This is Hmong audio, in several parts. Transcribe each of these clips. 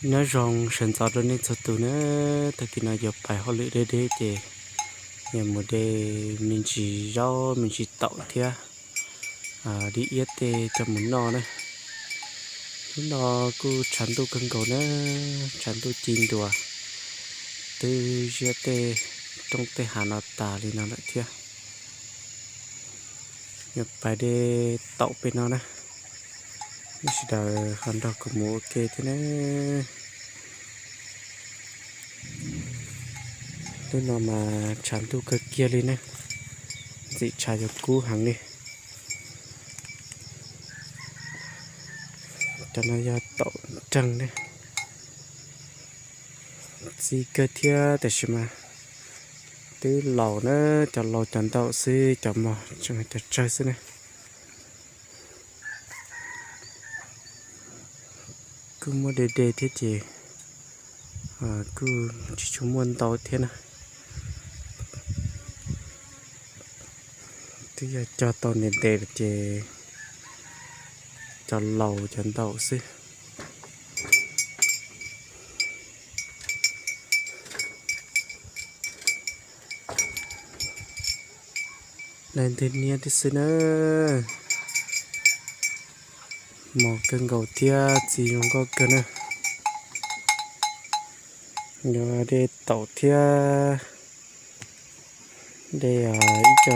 Nyob zoo sawv ntxov rau nej txhua tus na. Tag kis no yuav pais hauj lwm deb deb ces yuav mus de me ntsis zaub me ntsis taum thiab dib iab tej coj mus noj na. Hnub no kuj tshav ntuj kawg nkaus na, tshav ntuj ci ntuas, twb ziab tej roob tej hav no tas li no lawm thiab. Yuav pais de taum pem no na, nej sawv daws ho nrog kuv mus ua ke thiab na. Hnub no mas tshav ntuj kawg kiag li ne, ntxim tshav yuav kub heev li. Cov no yog taum nreeg ne, txi kawg thiab tiam sis mas twb laus na, cov laus cov ntau xwb, cov mos tseem cov tsawg xwb ne. Kuj muaj de de thiab ces kuj tsis tshua muaj ntau thiab na. Twb yog cog tau ntev ntev lawm ces cov laus cov ntau xwb. Dai ntwg niab tib xwb na, mos kawg nkaus thiab txi zoo nkauj kawg na. Yuav de taum thiab de ib co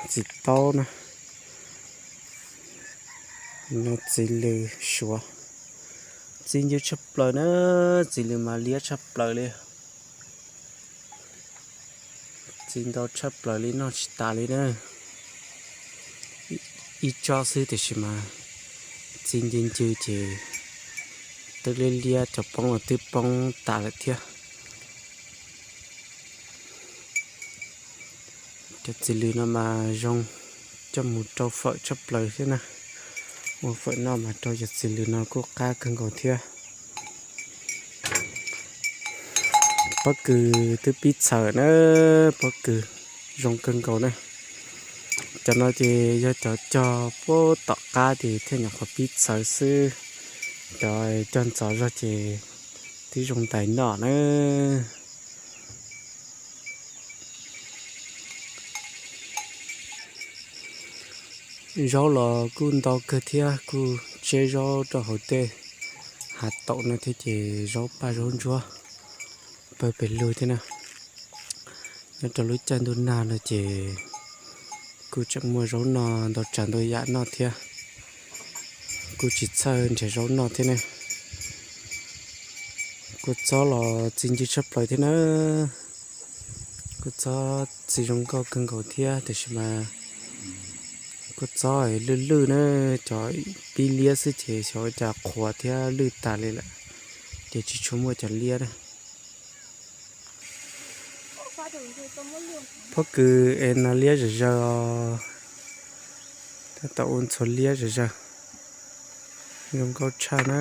txiv taub na, no txiv lws suav, txi ncw tshaj plaws na, txiv lws mas liab tshaj plaws li. Txi ntau tshaj plaws li noj tsis tas li na. Ib tsob xwb tiam sis mas txi ncw ncw ces twb liab liab, cov poob los twb poob tas lawm thiab. Cov txiv lws no mas zoo coj mus rau fawm tshaj plaws thiab na. Ua fawm noj mas rau cov txiv lws no kuj qab kawg nkaus thiab. Pob kws twb pib txhaws na, pob kws zoo kawg nkaus na. Cov no ces yog cov cog puag tom qab ces thiaj nyuam qhuav pib txhaws xwb, cov cog ntxov zog ces twb zoo ntais noj na. Zaub los kuj ntau kawg thiab, kuj tseb zaub rau hauv tej hav taum no thiab ces zaub paj zaub ntsuab pawg pes lug thiab na. Nyob rau lub caij ntuj nag no ces kuj tseem muaj zaub no ntau tsav ntau yam noj thiab, kuj tsis txhawj nrhiav zaub noj thiab ne. Kua txob los txi ncw tshaj plaws thiab na. Kua txob txi zoo nkauj kawg nkaus thiab tiam sis mas kua txob lwj lwj na, cov pib liab xwb ces xyov ua cas qhuav thiab lwj tas li lawm, ces tsis tshua muaj cov liab na. Pob kws es no liab zom zaws os, tab tom ua ntxhuav liab zom zaws, zoo nkauj tshaj na.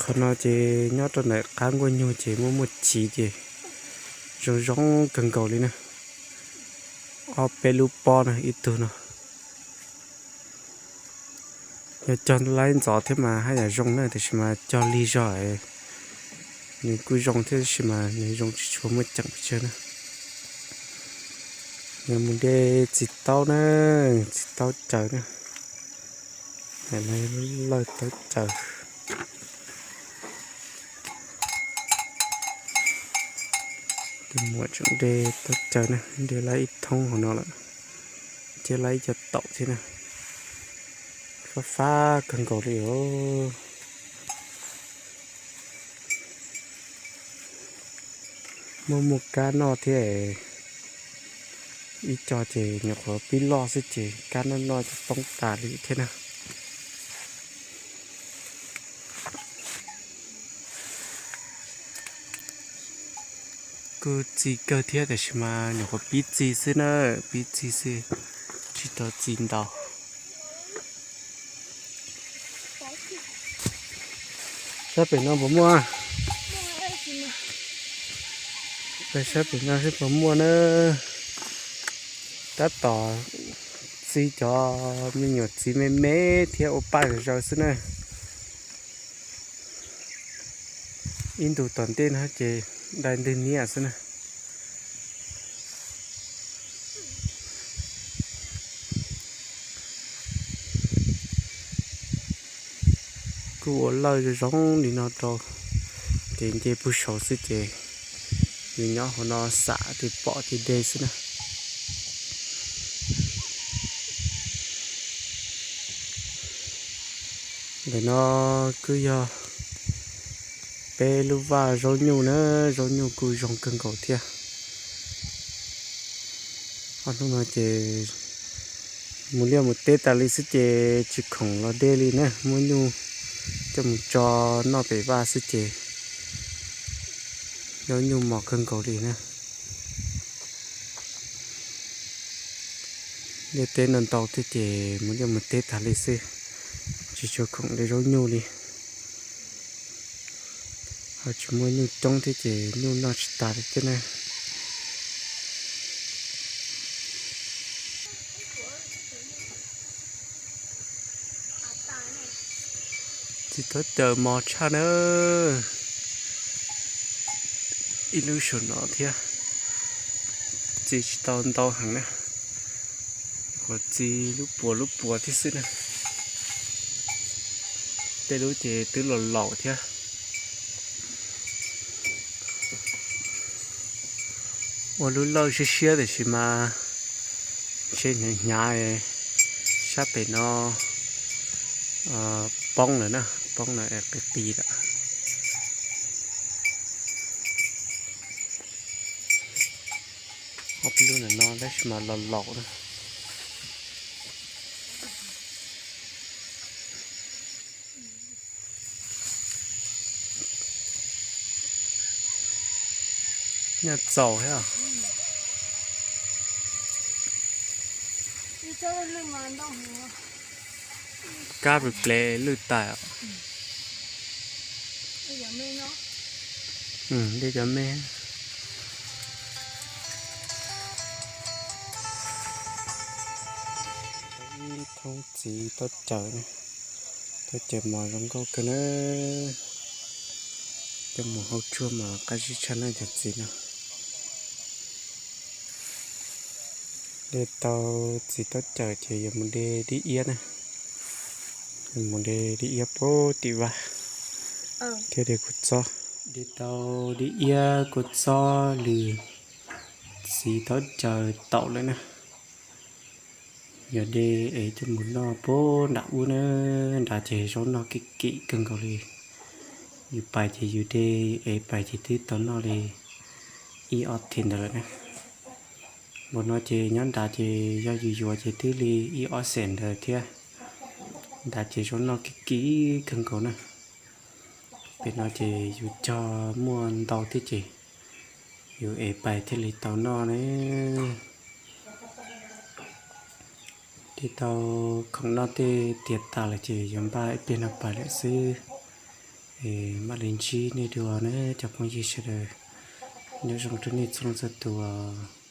Qhov no ces nyob rau ntawm qab nkuaj nyuj ces muaj muaj civ ces zoo zoo kawg nkaus li na. Ob peb lub pob na ib tug no. Yog cog laib ntxov thiab mas haj yam zoo na, tiam sis mas cog lig zog nws kuj zoo thiab tab sis mas nws zoo tsis tshua muaj ceem pes tsawg na. Yog mus de txiv taub na, txiv taub caws na, lawj taub caws. Tus muam tseem de taub caws na, de laib ib thoob hauv no lawm, thiab laib ib co taum thiab na. Fab fab kawg nkaus li os. Muaj muaj kab noj thiab, ib co ces nyuam qhuav pib loj xwb ces kab noj noj ces poob tas li thiab na. Kuj txi kawg thiab tiam sis mas nyuam qhuav pib txi xwb na, pib txi xwb, tsis tau txi ntau. Sab pem no puas muaj? Peb saib pem no seb puas muaj na. Tab tom txi cov me nyuam txiv me me thiab ua paj zom zaws xwb na. Ib ntus tom ntej no ces dai ntwg niam xwb na. Kuj ua lawj zoo zoo li no rau, ces nce puag saud xwb ces nws nyob hauv no xam tis pom tis dej xwb na. Ntawm no kuj yog peb lub vaj zaub nyuj na, zaub nyuj kuj zoo kawg nkaus thiab. Ob hnub no ces mus liaj mus teb tas li xwb ces tsis khoom los dej li na, muab nyuj coj mus tso noj pem vaj xwb ces zaub nyuj mos kawg nkaus li na. Liaj teb no ntau thiab ces mus liaj mus teb tas li xwb, tsis tshua khoom de zaub nyuj li. Ho tsis muaj nyuj coob thiab ces nyuj noj tsis tas li thiab na. Txiv taub caws mos tshaj na. Ib lub saum no thiab, txiv tsis tau ntau heev na, qhuav txiv lub puas lub puas thiab xwb na. Tej lub ces twb los laus thiab. Ua lub lawj siab siab tiam sis mas ntshe hnyav hnyav, sab pem no poob lawm na, poob lawm es qis qis lawm. Ob peb lub ntawm no tab sis mas los laus na. Nyob txaus thiab. Kab ples ples lwj tawm. Dej cov me. Ib thoob txiv taub caws, taub caws mos zoo nkauj kawg na. Coj mus hau tsuag mas qab zib tshaj na cov txiv no. De tau txiv taub caws ces yuav mus de dib iab na. Mus de dib iab puag tim vaj thiab de kua txob. De tau dib iab kua txob lws txiv taub caws taum lawm na. Yog de es coj mus noj puag nram ub na, nrad ces zaub noj kim kim kawg nkaus li. Yus pais ces yus de es pais ces twb tau noj li ib ob thim ntawd lawm na. Npaum no ces nyob nrad ces yog yus yuav ces twb li ib ob xees ntawd thiab. Nrad ces zaub noj kim kim kawg nkaus na. Pem no ces yus cog muaj ntau thiab ces yus ev pais thiaj li tau noj ne. Twb tau khoom noj tej tiav tas lawm ces yuav npaj ib pliag no pais lawm xwb. Mam li ntsib nej dua na cov phooj ywg sawv daws. Nyob zoo rau nej txhua leej txhua tus.